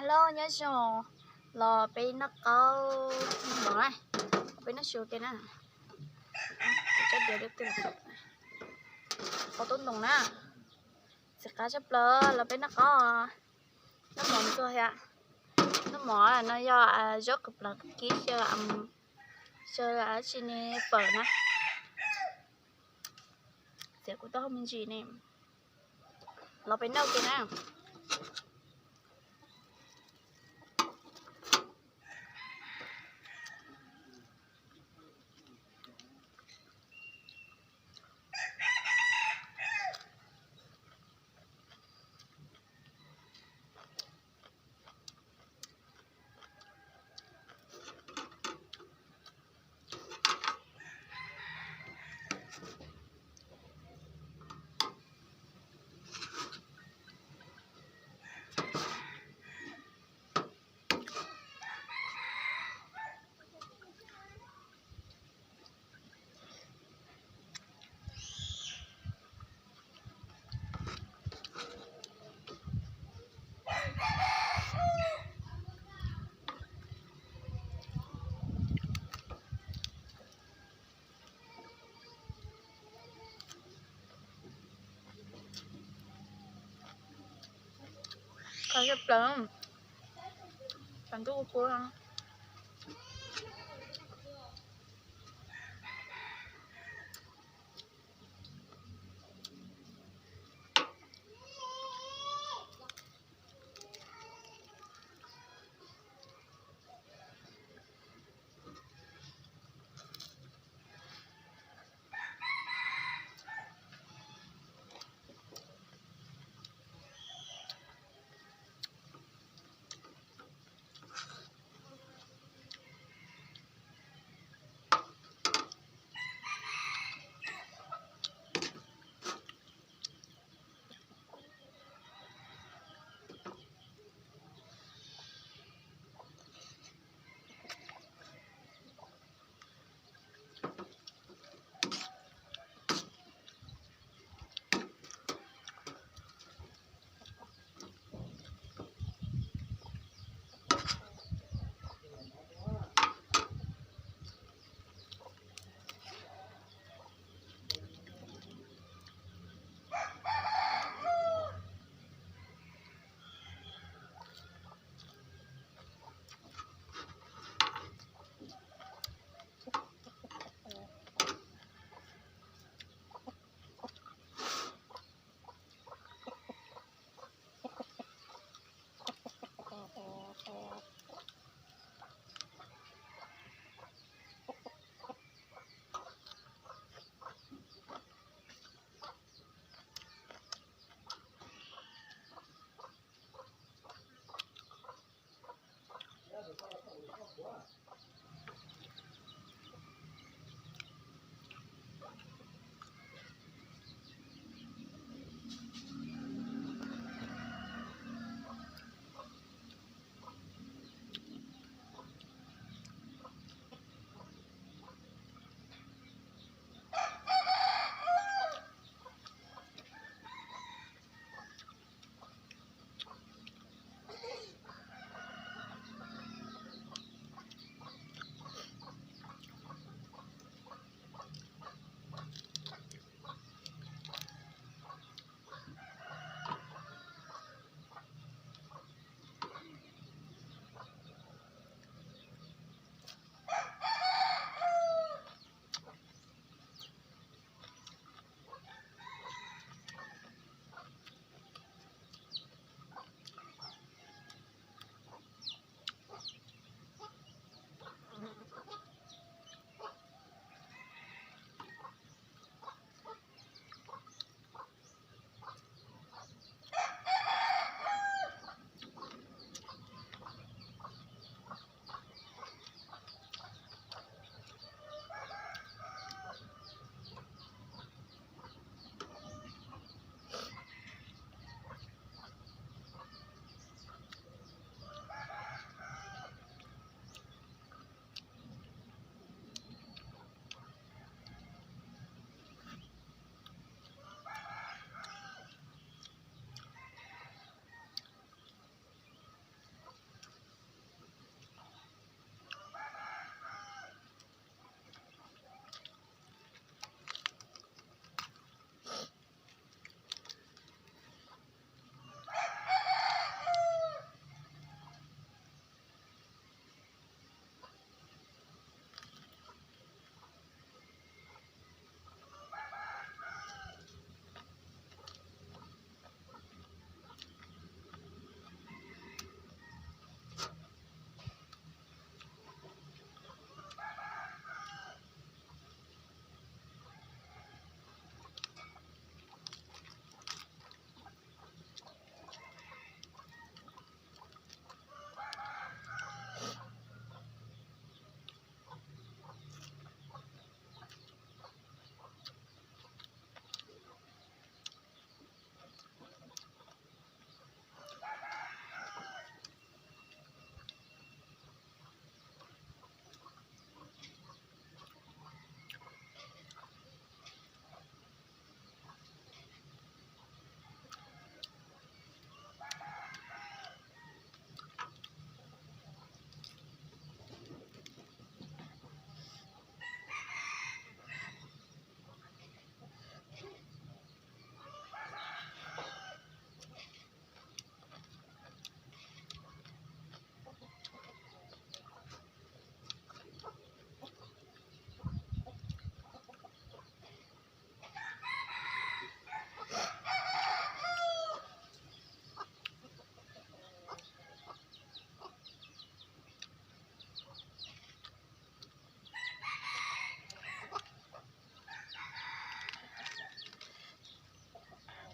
Hello, nyob zoo, los peb noj qaub noj mov na, peb noj su ua ke na. Tsab diav, qaub tub ntoo na, txiv qab tshaj plaws, los peb noj qaub, noj mov ntxuag thiab. Noj mov no yog zaub qws plaws kib xyaw, xyaw dab tsi ne, pawm na. Txiav kuv taub hau me ntsis ne, los peb noj ua ke na. Qab tshaj plaws, tshav ntuj kub kub.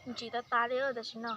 Ntsis tas tas li tam sim no.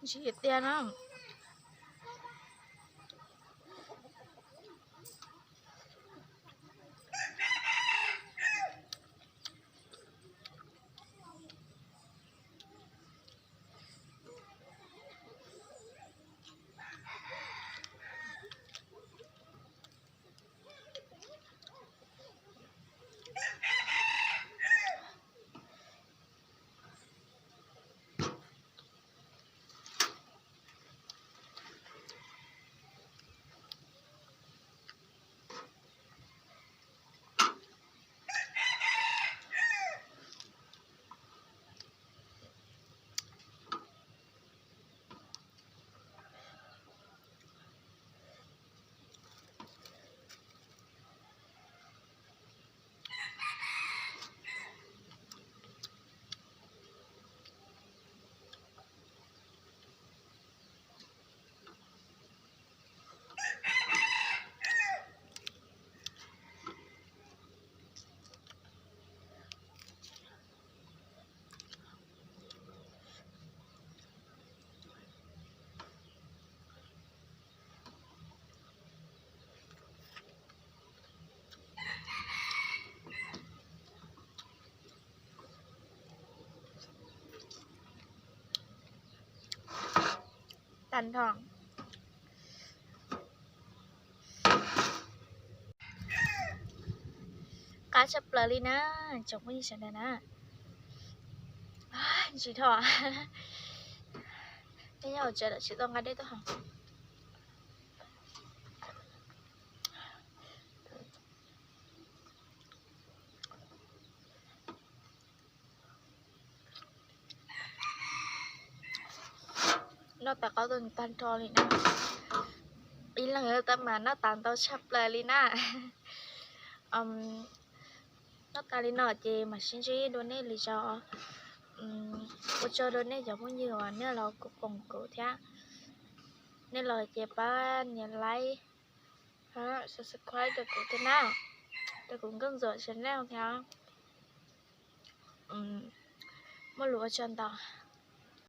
Ntsis tiag no. Tag nrho. Qab tshaj plaws li na, tsoom phooj ywg sawv daws na. Ntsis dhau. Tej nyob hauv tsev lawm tsis tau nqa dej tuaj haus. Noj tas qaub tuaj tag nrho li na. Ib leeg tab mas noj tas ntau tshaj plaws li na. Noj tas li no ces mam sib ntsib dua nej lwm zaus. Ua tsaug rau nej cov phooj ywg uas nej los koom kuv thiab. Nej los ces pab nias like, subscribe rau kuv thiab na, rau kuv Nkauj Ntxuam channel thiab. Muaj lus ua tsaug ntau.